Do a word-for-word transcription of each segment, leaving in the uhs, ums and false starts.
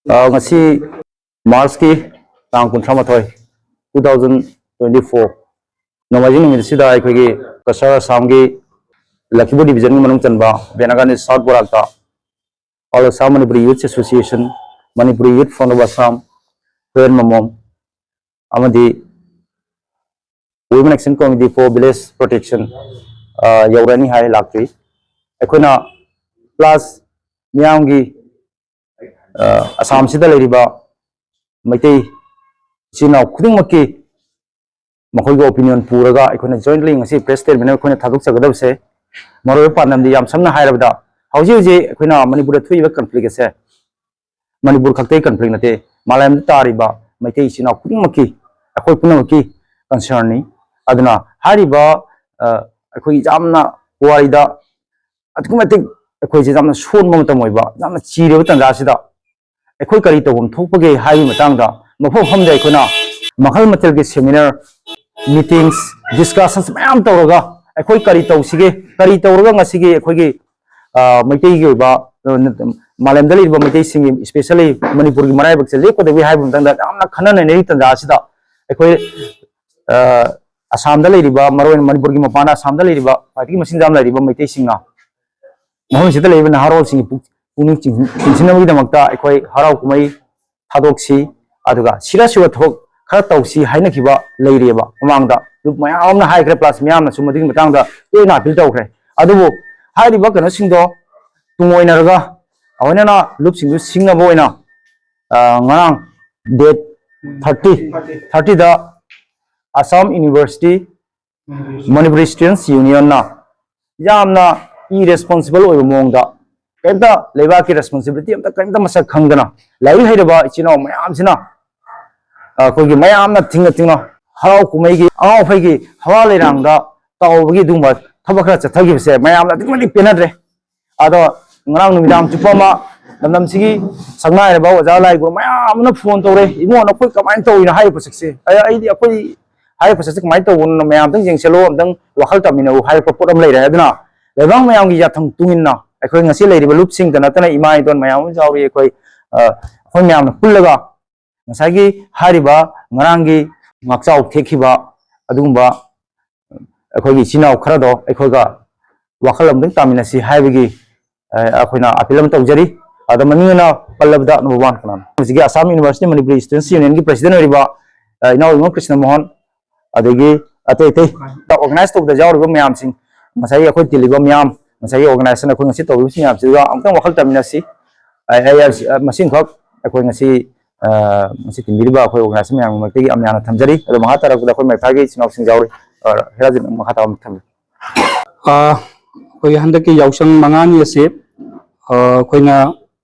ꯑ, ꯉꯁꯤ ꯃꯥꯔꯆꯀꯤ ꯇꯥꯡ ꯀꯨꯟꯊ꯭ꯔꯥ ꯃꯥꯊꯣꯏ, two thousand twenty four, ꯅꯣꯡꯃꯥꯏꯖꯤꯡ ꯅꯨꯃꯤꯠ ꯑꯁꯤꯗ ꯑꯩꯈꯣꯏꯒꯤ ꯀꯁꯥꯔ ꯑꯁꯥꯝꯒꯤ ꯂꯈꯤꯄꯨꯔ ꯗꯤꯕꯤꯖꯟꯒꯤ ꯃꯅꯨꯡ ꯆꯟꯕ ꯕꯦꯅꯥꯒꯥꯅꯤ south ꯕꯣꯔꯥꯛꯇ All Assam Manipuri Youth Association, Manipuri Youth Front of Assam, Huiyen ꯃꯃꯣꯝ ꯑꯃꯗꯤ Women Action Committee for Village Protection, ꯑ, ꯌꯧꯔꯅꯤ ꯍꯥꯏ, ꯂꯥꯛꯇ꯭ꯔꯤ꯫ ꯑꯩꯈꯣꯏꯅ ꯄ꯭ꯂꯁ ꯃꯤꯌꯥꯝꯒꯤ, ꯑ, ꯑꯁꯥꯝꯁꯤꯗ ꯂꯩꯔꯤꯕ ꯃꯩꯇꯩ ꯏꯆꯤꯜ ꯏꯅꯥꯎ ꯈꯨꯗꯤꯡꯃꯛꯀꯤ ꯃꯈꯣꯏꯒꯤ ꯑꯣꯄꯤꯅꯤꯌꯟ ꯄꯨꯔꯒ ꯑꯩꯈꯣꯏꯅ ꯖꯣꯏꯟꯠꯂꯤ ꯉꯁꯤ ꯄ꯭ꯔꯦꯁ ꯁ꯭ꯇꯦꯠꯃꯦꯟ ꯑꯩꯈꯣꯏꯅ ꯊꯥꯗꯣꯛꯆꯒꯗꯕꯁꯦ, ꯃꯔꯨꯑꯣꯏꯕ ꯄꯥꯟꯗꯝꯗꯤ ꯌꯥꯝ ꯁꯝꯅ ꯍꯥꯏꯔꯕꯗ ꯍꯧꯖꯤꯛ ꯍꯧꯖꯤꯛ ꯑꯩꯈꯣꯏꯅ ꯃꯅꯤꯄꯨꯔꯗ ꯊꯣꯛꯏꯕ ꯀꯟꯐ꯭ꯂꯤꯛ ꯑꯁꯦ ꯃꯅꯤꯄꯨꯔ ꯈꯛꯇꯒꯤ ꯀꯟꯐ꯭ꯂꯤꯛ ꯅꯠꯇꯦ, ꯃꯥꯂꯦꯝꯗ ꯇꯥꯔꯤꯕ ꯃꯩꯇꯩ ꯏꯆꯤꯜ ꯏꯅꯥꯎ ꯈꯨꯗꯤꯡꯃꯛꯀꯤ, ꯑꯩꯈꯣꯏ ꯄꯨꯝꯅꯃꯛꯀꯤ ꯀꯟꯁꯔꯟꯅꯤ꯫ ꯑꯗꯨꯅ ꯍꯥꯏꯔꯤꯕ, ꯑ, ꯑꯩꯈꯣꯏꯒꯤ ꯌꯥꯝꯅ ꯄꯨꯋꯥꯔꯤꯗ ꯑꯗꯨꯛꯀꯤ ꯃꯇꯤꯛ ꯑꯩꯈꯣꯏꯁꯦ ꯌꯥꯝꯅ ꯁꯣꯟꯕ ꯃꯇꯝ ꯑꯣꯏꯕ, ꯌꯥꯝꯅ ꯆꯤꯔꯕ ꯇꯥꯟꯖꯥꯁꯤꯗ ꯑꯩꯈꯣꯏ ꯀꯔꯤ ꯇꯧꯐꯝ ꯊꯣꯛꯄꯒꯦ ꯍꯥꯏꯕꯒꯤ ꯃꯇꯥꯡꯗ ꯃꯐꯝ ꯃꯐꯝꯗ ꯑꯩꯈꯣꯏꯅ ꯃꯈꯜ ꯃꯊꯦꯜꯒꯤ ꯁꯦꯃꯤꯅꯥꯔ, ꯃꯤꯇꯤꯡꯁ, ꯗꯤꯁꯀꯁꯟꯁ ꯃꯌꯥꯝ ꯇꯧꯔꯒ ꯑꯩꯈꯣꯏ ꯀꯔꯤ ꯇꯧꯁꯤꯒꯦ, ꯀꯔꯤ ꯇꯧꯔꯒ ꯉꯁꯤꯒꯤ ꯑꯩꯈꯣꯏꯒꯤ, ꯑ, ꯃꯩꯇꯩꯒꯤ ꯑꯣꯏꯕ, ꯑ, ꯃꯥꯂꯦꯝꯗ ꯂꯩꯔꯤꯕ ꯃꯩꯇꯩꯁꯤꯡꯒꯤ, ꯏꯁꯄꯦꯁꯦꯜꯂꯤ ꯃꯅꯤꯄꯨꯔꯒꯤ ꯃꯔꯥꯏꯕꯛꯁꯦ ꯂꯦꯞꯀꯗꯒꯦ ꯍꯥꯏꯕꯒꯤ ꯃꯇꯥꯡꯗ ꯌꯥꯝꯅ ꯈꯟꯅ ꯅꯩꯅꯔꯤ ꯇꯥꯟꯖꯥ ꯑꯁꯤꯗ ꯑꯩꯈꯣꯏ, ꯑ, ꯑꯁꯥꯝꯗ ꯂꯩꯔꯤꯕ, ꯃꯔꯨꯑꯣꯏꯅ ꯃꯅꯤꯄꯨꯔꯒꯤ ꯃꯄꯥꯟꯗ ꯑꯁꯥꯝꯗ ꯂꯩꯔꯤꯕ ꯈ꯭ꯋꯥꯏꯗꯒꯤ ꯃꯁꯤꯡ ꯌꯥꯝ ꯂꯩꯔꯤꯕ ꯃꯩꯇꯩꯁꯤꯡꯅ ꯃꯐꯝꯁꯤꯗ ꯂꯩꯔꯤꯕ ꯅꯍꯥꯔꯣꯜꯁꯤꯡꯒꯤ ꯄꯨꯛ-, ꯄꯨꯛꯅꯤꯡ ꯆꯤꯡ-, ꯆꯤꯡꯁꯤꯟꯅꯕꯒꯤꯗꯃꯛꯇ ꯑꯩꯈꯣꯏ ꯍꯔꯥꯎ ꯀꯨꯝꯍꯩ ꯊꯥꯗꯣꯛꯁꯤ, ꯑꯗꯨꯒ ꯁꯤꯔ ꯁꯤꯕ ꯊꯕꯛ ꯈꯔ ꯇꯧꯁꯤ ꯍꯥꯏꯅꯈꯤꯕ ꯂꯩꯔꯤꯑꯕ꯫ ꯃꯃꯥꯡꯗ ꯂꯨꯞ ꯃꯌꯥꯝ ꯑꯃꯅ ꯍꯥꯏꯈ꯭ꯔꯦ, ꯄ꯭ꯂꯁ ꯃꯤꯌꯥꯝꯅꯁꯨ ꯃꯗꯨꯒꯤ ꯃꯇꯥꯡꯗ ꯇꯣꯏꯅ ꯑꯄꯤꯜ ꯇꯧꯈ꯭ꯔꯦ꯫ ꯑꯗꯨꯕꯨ ꯍꯥꯏꯔꯤꯕ ꯀꯩꯅꯣꯁꯤꯡꯗꯣ ꯇꯨꯡꯑꯣꯏꯅꯔꯒ ꯑꯩꯈꯣꯏꯅ ꯂꯨꯞꯁꯤꯡꯗꯨ ꯁꯤꯡꯅꯕ ꯑꯣꯏꯅ, ꯑ, ꯉꯔꯥꯡ ꯗꯦꯠ ꯊꯥꯔꯇꯤ, ꯊꯥꯔꯇꯤꯗ ꯑꯁꯥꯝ ꯌꯨꯅꯤꯚꯔꯁꯤꯇꯤ ꯃꯅꯤꯄꯨꯔꯤ ꯁ꯭ꯇꯨꯗꯦꯟꯠꯁ ꯌꯨꯅꯤꯌꯟꯅ ꯌꯥꯝꯅ ꯏꯔꯦꯁꯄꯣꯟꯁꯤꯕꯜ ꯑꯣꯏꯕ ꯃꯑꯣꯡꯗ, ꯀꯔꯤꯝꯇ ꯂꯩꯕꯥꯛꯀꯤ ꯔꯦꯁꯄꯣꯟꯁꯤꯕꯤꯂꯤꯇꯤ ꯑꯝꯇ, ꯀꯔꯤꯝꯇ ꯃꯁꯛ ꯈꯪꯗꯅ, ꯂꯥꯏꯔꯤꯛ ꯍꯩꯔꯕ ꯏꯆꯤꯜ ꯏꯅꯥꯎ ꯃꯌꯥꯝꯁꯤꯅ ꯑꯩꯈꯣꯏꯒꯤ ꯃꯌꯥꯝꯅ ꯊꯤꯡꯅ ꯊꯤꯡꯅ ꯍꯔꯥꯎ ꯀꯨꯝꯍꯩꯒꯤ, ꯑꯉꯥꯎ ꯑꯐꯩꯒꯤ ꯍꯋꯥ ꯂꯩꯔꯥꯡꯗ ꯇꯥꯎꯕꯒꯤ ꯑꯗꯨꯒꯨꯝꯕ ꯊꯕꯛ ꯈꯔ ꯆꯠꯊꯈꯤꯕꯁꯦ ꯃꯌꯥꯝꯅ ꯑꯗꯨꯛꯀꯤ ꯃꯇꯤꯛ ꯄꯦꯟꯅꯗ꯭ꯔꯦ꯫ ꯑꯗꯣ ꯉꯔꯥꯡ ꯅꯨꯃꯤꯗꯥꯡ ꯆꯨꯞꯄ ꯑꯃ ꯂꯝꯗꯝꯁꯤꯒꯤ ꯁꯛꯅꯥꯏꯔꯕ ꯑꯣꯖꯥ ꯂꯥꯏꯒꯨꯔꯨ ꯃꯌꯥꯝ ꯑꯃꯅ ꯐꯣꯟ ꯇꯧꯔꯦ, "ꯏꯕꯨꯡꯉꯣ, ꯅꯈꯣꯏ ꯀꯃꯥꯏꯅ ꯇꯧꯔꯤꯅꯣ ꯍꯥꯏꯔꯤꯕ ꯄꯣꯠꯁꯛꯁꯦ?" ꯑꯩ-, ꯑꯩꯗꯤ ꯑꯩꯈꯣꯏ ꯍꯥꯏꯔꯤꯕ ꯄꯣꯠꯁꯛꯁꯦ ꯀꯃꯥꯏꯅ ꯇꯧꯕꯅꯣ, ꯃꯌꯥꯝ ꯑꯝꯇꯪ ꯌꯦꯡꯁꯤꯜꯂꯣ, ꯑꯝꯇꯪ ꯋꯥꯈꯜ ꯇꯥꯃꯤꯟꯅꯧ ꯍꯥꯏꯔꯛꯄ ꯄꯣꯠ ꯑꯃ ꯂꯩꯔꯦ꯫ ꯑꯗꯨꯅ ꯂꯩꯕꯥꯛ ꯃꯌꯥꯝꯒꯤ ꯌꯥꯊꯪ ꯇꯨꯡꯏꯟꯅ ꯑꯩꯈꯣꯏ ꯉꯁꯤ ꯂꯩꯔꯤꯕ ꯂꯨꯞꯁꯤꯡꯗ ꯅꯠꯇꯅ ꯏꯃꯥ ꯏꯗꯣꯟ ꯃꯌꯥꯝ ꯑꯃ ꯌꯥꯎꯔꯤ, ꯑꯩꯈꯣꯏ, ꯑ, ꯑꯩꯈꯣꯏ ꯃꯌꯥꯝꯅ ꯄꯨꯜꯂꯒ ꯉꯁꯥꯏꯒꯤ ꯍꯥꯏꯔꯤꯕ ꯉꯔꯥꯡꯒꯤ ꯉꯥꯛꯆꯥꯎ ꯊꯦꯛꯈꯤꯕ ꯑꯗꯨꯒꯨꯝꯕ ꯑꯩꯈꯣꯏꯒꯤ ꯏꯆꯤꯟ ꯏꯅꯥꯎ ꯈꯔꯗꯣ ꯑꯩꯈꯣꯏꯒ ꯋꯥꯈꯜ ꯑꯃꯗꯪ ꯇꯥꯃꯤꯟꯅꯁꯤ ꯍꯥꯏꯕꯒꯤ, ꯑ, ꯑꯩꯈꯣꯏꯅ ꯑꯥꯄꯤꯜ ꯑꯃ ꯇꯧꯖꯔꯤ꯫ ꯑꯗ ꯃꯃꯤꯡ ꯑꯣꯏꯅ ꯄꯜꯂꯕꯗ number one ꯀꯅꯥꯅꯣ? ꯍꯧꯖꯤꯛꯀꯤ Assam University Manipuri Students Unionꯒꯤ president ꯑꯣꯏꯔꯤꯕ, ꯑ, ꯏꯅꯥꯎ ꯏꯕꯨꯡꯉꯣ ꯀ꯭ꯔꯤꯁꯅ ꯃꯣꯍꯟ, ꯑꯗꯒꯤ ꯑꯇꯩ ꯑꯇꯩ organize ꯇꯧꯕꯗ ꯌꯥꯎꯔꯤꯕ ꯃꯌꯥꯝꯁꯤꯡ, ꯉꯁꯥꯏꯒꯤ ꯑꯩꯈꯣꯏ ꯇꯤꯜꯂꯤꯕ ꯃꯤꯌꯥꯝ, ꯉꯁꯥꯏꯒꯤ organization ꯑꯩꯈꯣꯏ ꯉꯁꯤ ꯇꯧꯔꯤꯕꯁꯤ ꯃꯌꯥꯝꯁꯤꯒ ꯑꯃꯨꯛꯇꯪ ꯋꯥꯈꯜ ꯇꯥꯃꯤꯟꯅꯁꯤ꯫ ꯑꯩ, ꯑꯩ, ꯑꯩ, ꯃꯁꯤꯃꯈꯛ ꯑꯩꯈꯣꯏ ꯉꯁꯤ, ꯑ, ꯉꯁꯤ ꯇꯤꯟꯕꯤꯔꯤꯕ ꯑꯩꯈꯣꯏ organization ꯃꯌꯥꯝꯒꯤ ꯃꯥꯏꯀꯩꯗꯒꯤ ꯌꯥꯝ ꯌꯥꯝꯅ ꯊꯝꯖꯔꯤ꯫ ꯑꯗꯣ ꯃꯈꯥ ꯇꯥꯔꯛꯄꯗ ꯑꯩꯈꯣꯏ ꯃꯥꯏꯐꯥꯒꯤ ꯏꯆꯤꯟ ꯏꯅꯥꯎꯁꯤꯡ ꯌꯥꯎꯔꯤ꯫ ꯑ, ꯍꯦꯔꯥꯖꯤꯠ, ꯃꯈꯥ ꯇꯥꯕ ꯑꯃ ꯊꯝꯕꯤꯌꯨ꯫ ꯑ, ꯑꯩꯈꯣꯏ ꯍꯟꯗꯛꯀꯤ ꯌꯥꯎꯁꯪ ꯃꯉꯥꯅꯤ ꯑꯁꯤ, ꯑ, ꯑꯩꯈꯣꯏꯅ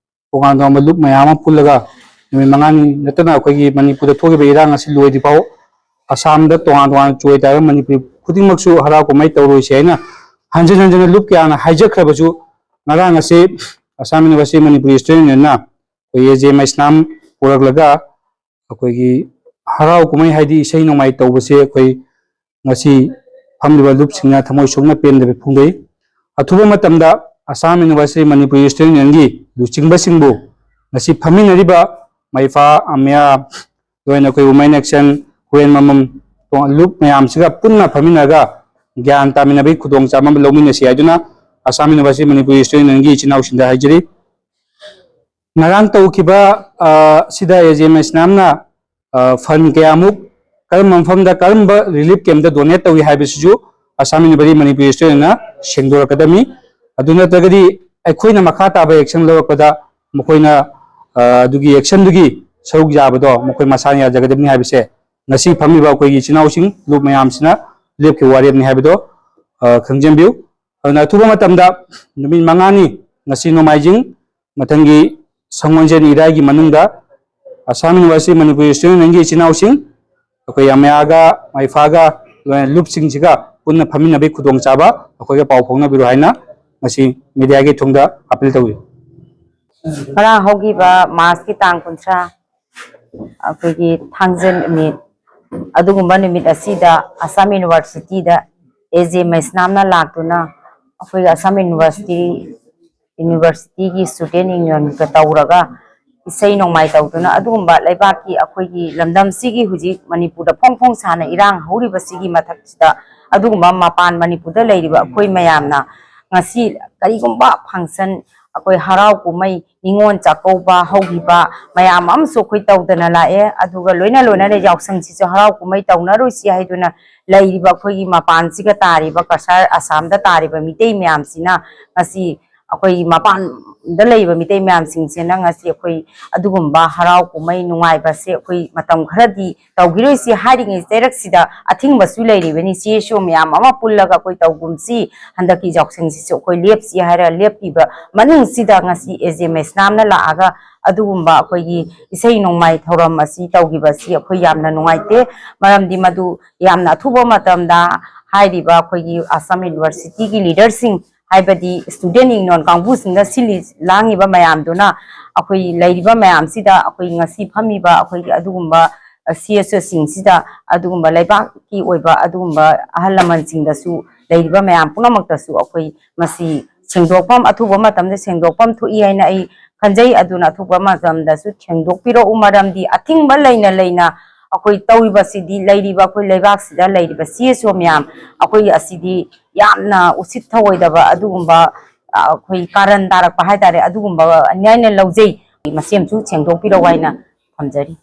ꯇꯣꯉꯥꯟ ꯇꯣꯉꯥꯟꯕ ꯂꯨꯞ ꯃꯌꯥꯝ ꯑꯃ ꯄꯨꯜꯂꯒ ꯅꯨꯃꯤꯠ ꯃꯉꯥꯅꯤ ꯅꯠꯇꯅ ꯑꯩꯈꯣꯏꯒꯤ ꯃꯅꯤꯄꯨꯔꯗ ꯊꯣꯛꯈꯤꯕ ꯏꯔꯥꯡ ꯑꯁꯤ ꯂꯣꯏꯗ꯭ꯔꯤ ꯐꯥꯎ ꯑꯁꯥꯝꯗ ꯇꯣꯉꯥꯟ ꯇꯣꯉꯥꯟꯅ ꯆꯣꯏ ꯇꯥꯔꯒ ꯃꯅꯤꯄꯨꯔꯤ ꯈꯨꯗꯤꯡꯃꯛꯁꯨ ꯍꯔꯥꯎ ꯀꯨꯝꯍꯩ ꯇꯧꯔꯣꯏꯁꯦ ꯍꯥꯏꯅ ꯍꯟꯖꯤꯟ ꯍꯟꯖꯤꯟꯅ ꯂꯨꯞ ꯀꯌꯥꯅ ꯍꯥꯏꯖꯈ꯭ꯔꯕꯁꯨ, ꯉꯔꯥꯡ ꯑꯁꯤ Assam University Manipuri Student Unionꯅ ꯑꯩꯈꯣꯏ ꯑꯦ ꯖꯦ ꯃꯩꯁꯅꯥꯝ ꯄꯨꯔꯛꯂꯒ ꯑꯩꯈꯣꯏꯒꯤ ꯍꯔꯥꯎ ꯀꯨꯝꯍꯩ ꯍꯥꯏꯗꯤ ꯏꯁꯩ ꯅꯣꯡꯃꯥꯏ ꯇꯧꯕꯁꯦ ꯑꯩꯈꯣꯏ ꯉꯁꯤ ꯐꯝꯂꯤꯕ ꯂꯨꯞꯁꯤꯡꯅ ꯊꯃꯣꯏ ꯁꯣꯛꯅ ꯄꯦꯟꯗꯕ ꯐꯣꯡꯗꯣꯛꯏ꯫ ꯑꯊꯨꯕ ꯃꯇꯝꯗ Assam University Manipuri Student Unionꯒꯤ ꯂꯨꯆꯤꯡꯕꯁꯤꯡꯕꯨ ꯉꯁꯤ ꯐꯝꯃꯤꯟꯅꯔꯤꯕ ꯃꯩꯐꯥ, ꯑꯃꯤꯌꯥ, ꯂꯣꯏꯅ ꯑꯩꯈꯣꯏ Women Action, ꯍꯨꯔꯦꯟ ꯃꯃꯝ, ꯂꯨꯞ ꯃꯌꯥꯝꯁꯤꯒ ꯄꯨꯟꯅ ꯐꯝꯃꯤꯟꯅꯔꯒ ꯒ꯭ꯌꯥꯟ ꯇꯥꯃꯤꯟꯅꯕꯒꯤ ꯈꯨꯗꯣꯡꯆꯥꯕ ꯑꯃ ꯂꯧꯃꯤꯟꯅꯁꯤ ꯍꯥꯏꯗꯨꯅ Assam University Manipuri Student Unionꯒꯤ ꯏꯆꯤꯟ ꯏꯅꯥꯎꯁꯤꯡꯗ ꯍꯥꯏꯖꯔꯤ꯫ ꯉꯔꯥꯡ ꯇꯧꯈꯤꯕ, ꯑ, ꯁꯤꯗ ꯑꯦ ꯖꯦ ꯃꯩꯁꯅꯥꯝꯅ, ꯑ, fund ꯀꯌꯥꯃꯨꯛ ꯀꯔꯝꯕ ꯃꯐꯝꯗ, ꯀꯔꯝꯕ relief campꯇ donate ꯇꯧꯏ ꯍꯥꯏꯕꯁꯤꯁꯨ Assam University Manipuri Studentꯅ ꯁꯦꯡꯗꯣꯔꯛꯀꯗꯕꯅꯤ꯫ ꯑꯗꯨ ꯅꯠꯇ꯭ꯔꯒꯗꯤ ꯑꯩꯈꯣꯏꯅ ꯃꯈꯥ ꯇꯥꯕ action ꯂꯧꯔꯛꯄꯗ ꯃꯈꯣꯏꯅ, ꯑ, ꯑꯗꯨꯒꯤ actionꯗꯨꯒꯤ ꯁꯔꯨꯛ ꯌꯥꯕꯗꯣ ꯃꯈꯣꯏ ꯃꯁꯥꯅ ꯌꯥꯖꯒꯗꯕꯅꯤ ꯍꯥꯏꯕꯁꯦ ꯉꯁꯤ ꯐꯝꯃꯤꯕ ꯑꯩꯈꯣꯏꯒꯤ ꯏꯆꯤꯟ ꯏꯅꯥꯎꯁꯤꯡ ꯂꯨꯞ ꯃꯌꯥꯝꯁꯤꯅ ꯂꯦꯞꯈꯤꯕ ꯋꯥꯔꯦꯞꯅꯤ ꯍꯥꯏꯕꯗꯣ, ꯑ, ꯈꯪꯖꯟꯕꯤꯌꯨ꯫ ꯑꯗꯨꯅ ꯑꯊꯨꯕ ꯃꯇꯝꯗ ꯅꯨꯃꯤꯠ ꯃꯉꯥꯅꯤ, ꯉꯁꯤ ꯅꯣꯡꯃꯥꯏꯖꯤꯡ, ꯃꯊꯪꯒꯤ ꯁꯪꯒꯣꯜꯁꯦꯟ ꯏꯔꯥꯏꯒꯤ ꯃꯅꯨꯡꯗ Assam University Manipuri Student Unionꯒꯤ ꯏꯆꯤꯟ ꯏꯅꯥꯎꯁꯤꯡ, ꯑꯩꯈꯣꯏ ꯑꯃꯌꯥꯒ ꯃꯩꯐꯥꯒ ꯂꯣꯏꯅ ꯂꯨꯞꯁꯤꯡꯁꯤꯒ ꯄꯨꯟꯅ ꯐꯝꯃꯤꯟꯅꯕꯒꯤ ꯈꯨꯗꯣꯡꯆꯥꯕ ꯑꯩꯈꯣꯏꯒ ꯄꯥꯎ ꯐꯥꯎꯅꯕꯤꯔꯣ ꯍꯥꯏꯅ ꯉꯁꯤ mediaꯒꯤ ꯊꯣꯡꯗ appeal ꯇꯧꯏ꯫ ꯉꯔꯥꯡ ꯍꯧꯈꯤꯕ Marchꯀꯤ ꯇꯥꯡ ꯀꯨꯟꯊ꯭ꯔꯥ, ꯑꯩꯈꯣꯏꯒꯤ ꯊꯥꯡꯖ ꯅꯨꯃꯤꯠ, ꯑꯗꯨꯒꯨꯝꯕ ꯅꯨꯃꯤꯠ ꯑꯁꯤꯗ Assam Universityꯗ ꯑꯦ ꯖꯦ ꯃꯩꯁꯅꯥꯝꯅ ꯂꯥꯛꯇꯨꯅ ꯑꯩꯈꯣꯏꯒꯤ Assam University, Universityꯒꯤ Student Unionꯒ ꯇꯧꯔꯒ ꯏꯁꯩ ꯅꯣꯡꯃꯥꯏ ꯇꯧꯗꯨꯅ ꯑꯗꯨꯒꯨꯝꯕ ꯂꯩꯕꯥꯛꯀꯤ ꯑꯩꯈꯣꯏꯒꯤ ꯂꯝꯗꯝꯁꯤꯒꯤ ꯍꯧꯖꯤꯛ ꯃꯅꯤꯄꯨꯔꯗ ꯐꯣꯡ ꯐꯣꯡ ꯁꯥꯅ ꯏꯔꯥꯡ ꯍꯧꯔꯤꯕꯁꯤꯒꯤ ꯃꯊꯛꯁꯤꯗ ꯑꯗꯨꯒꯨꯝꯕ ꯃꯄꯥꯟ ꯃꯅꯤꯄꯨꯔꯗ ꯂꯩꯔꯤꯕ ꯑꯩꯈꯣꯏ ꯃꯌꯥꯝꯅ ꯉꯁꯤ ꯀꯔꯤꯒꯨꯝꯕ function, ꯑꯩꯈꯣꯏ ꯍꯔꯥꯎ ꯀꯨꯝꯍꯩ, ꯅꯤꯉꯣꯜ ꯆꯥꯛꯀꯧꯕ ꯍꯧꯈꯤꯕ ꯃꯌꯥꯝ ꯑꯃꯁꯨ ꯑꯩꯈꯣꯏ ꯇꯧꯗꯅ ꯂꯥꯛꯑꯦ꯫ ꯑꯗꯨꯒ ꯂꯣꯏꯅ ꯂꯣꯏꯅꯅ ꯌꯥꯎꯁꯪꯁꯤꯁꯨ ꯍꯔꯥꯎ ꯀꯨꯝꯍꯩ ꯇꯧꯅꯔꯨꯁꯤ ꯍꯥꯏꯗꯨꯅ ꯂꯩꯔꯤꯕ ꯑꯩꯈꯣꯏꯒꯤ ꯃꯄꯥꯟꯁꯤꯒ ꯇꯥꯔꯤꯕ ꯀꯁꯥꯔ ꯑꯁꯥꯝꯗ ꯇꯥꯔꯤꯕ ꯃꯤꯇꯩ ꯃꯌꯥꯝꯁꯤꯅ ꯉꯁꯤ ꯑꯩꯈꯣꯏꯒꯤ ꯃꯄꯥꯟꯗ ꯂꯩꯔꯤꯕ ꯃꯤꯇꯩ ꯃꯌꯥꯝꯁꯤꯡꯁꯤꯅ ꯉꯁꯤ ꯑꯩꯈꯣꯏ ꯑꯗꯨꯒꯨꯝꯕ ꯍꯔꯥꯎ ꯀꯨꯝꯍꯩ ꯅꯨꯡꯉꯥꯏꯕꯁꯦ ꯑꯩꯈꯣꯏ ꯃꯇꯝ ꯈꯔꯗꯤ ꯇꯧꯈꯤꯔꯣꯏꯁꯤ ꯍꯥꯏꯔꯤꯉꯩ ꯆꯩꯔꯛꯁꯤꯗ ꯑꯊꯤꯡꯕꯁꯨ ꯂꯩꯔꯤꯕꯅꯤ꯫ ꯁꯤ ꯑꯦꯁ ꯑꯣ ꯃꯌꯥꯝ ꯑꯃ ꯄꯨꯜꯂꯒ ꯑꯩꯈꯣꯏ ꯇꯧꯒꯨꯝꯁꯤ, ꯍꯟꯗꯛꯀꯤ ꯌꯥꯎꯁꯪꯁꯤꯁꯨ ꯑꯩꯈꯣꯏ ꯂꯦꯞꯁꯤ ꯍꯥꯏꯔ ꯂꯦꯞꯄꯤꯕ ꯃꯅꯨꯡꯁꯤꯗ ꯉꯁꯤ ꯑꯦ ꯖꯦ ꯃꯩꯁꯅꯥꯝꯅ ꯂꯥꯛꯑꯒ ꯑꯗꯨꯒꯨꯝꯕ ꯑꯩꯈꯣꯏꯒꯤ ꯏꯁꯩ ꯅꯣꯡꯃꯥꯏ ꯊꯧꯔꯝ ꯑꯁꯤ ꯇꯧꯈꯤꯕꯁꯤ ꯑꯩꯈꯣꯏ ꯌꯥꯝꯅ ꯅꯨꯡꯉꯥꯏꯇꯦ꯫ ꯃꯔꯝꯗꯤ ꯃꯗꯨ ꯌꯥꯝꯅ ꯑꯊꯨꯕ ꯃꯇꯝꯗ ꯍꯥꯏꯔꯤꯕ ꯑꯩꯈꯣꯏꯒꯤ ꯑꯁꯥꯝ ꯌꯨꯅꯤꯚꯔꯁꯤꯇꯤꯒꯤ ꯂꯤꯗꯔꯁꯤꯡ, ꯍꯥꯏꯕꯗꯤ student union ꯀꯥꯡꯕꯨꯁꯤꯡꯅ ꯁꯤꯜꯂꯤ ꯂꯥꯡꯉꯤꯕ ꯃꯌꯥꯝꯗꯨꯅ ꯑꯩꯈꯣꯏ ꯂꯩꯔꯤꯕ ꯃꯌꯥꯝꯁꯤꯗ, ꯑꯩꯈꯣꯏ ꯉꯁꯤ ꯐꯝꯃꯤꯕ ꯑꯩꯈꯣꯏꯒꯤ ꯑꯗꯨꯒꯨꯝꯕ ꯁꯤ ꯑꯦꯁ ꯑꯣꯁꯤꯡꯁꯤꯗ, ꯑꯗꯨꯒꯨꯝꯕ ꯂꯩꯕꯥꯛꯀꯤ ꯑꯣꯏꯕ ꯑꯗꯨꯒꯨꯝꯕ ꯑꯍꯜ ꯂꯃꯟꯁꯤꯡꯗꯁꯨ, ꯂꯩꯔꯤꯕ ꯃꯌꯥꯝ ꯄꯨꯝꯅꯃꯛꯇꯁꯨ ꯑꯩꯈꯣꯏ ꯃꯁꯤ ꯁꯦꯡꯗꯣꯛꯐꯝ, ꯑꯊꯨꯕ ꯃꯇꯝꯗ ꯁꯦꯡꯗꯣꯛꯐꯝ ꯊꯣꯛꯏ ꯍꯥꯏꯅ ꯑꯩ ꯈꯟꯖꯩ꯫ ꯑꯗꯨꯅ ꯑꯊꯨꯕ ꯃꯇꯝꯗꯁꯨ ꯁꯦꯡꯗꯣꯛꯄꯤꯔꯛꯎ, ꯃꯔꯝꯗꯤ ꯑꯊꯤꯡꯕ ꯂꯩꯅ ꯂꯩꯅ ꯑꯩꯈꯣꯏ ꯇꯧꯔꯤꯕꯁꯤꯗꯤ ꯂꯩꯔꯤꯕ ꯑꯩꯈꯣꯏ ꯂꯩꯕꯥꯛꯁꯤꯗ ꯂꯩꯔꯤꯕ ꯁꯤ ꯑꯦꯁ ꯑꯣ ꯃꯌꯥꯝ ꯑꯩꯈꯣꯏ ꯑꯁꯤꯗꯤ ꯌꯥꯝꯅ ꯎꯁꯤꯠ ꯊꯑꯣꯏꯗꯕ ꯑꯗꯨꯒꯨꯝꯕ, ꯑ, ꯑꯩꯈꯣꯏ ꯀꯥꯔꯟ ꯇꯥꯔꯛꯄ ꯍꯥꯏꯇꯥꯔꯦ, ꯑꯗꯨꯒꯨꯝꯕꯅꯤ ꯍꯥꯏꯅ ꯂꯧꯖꯩ꯫ ꯃꯁꯤ ꯑꯃꯁꯨ ꯁꯦꯡꯗꯣꯛꯄꯤꯔꯛꯎ ꯍꯥꯏꯅ ꯊꯝꯖꯔꯤ꯫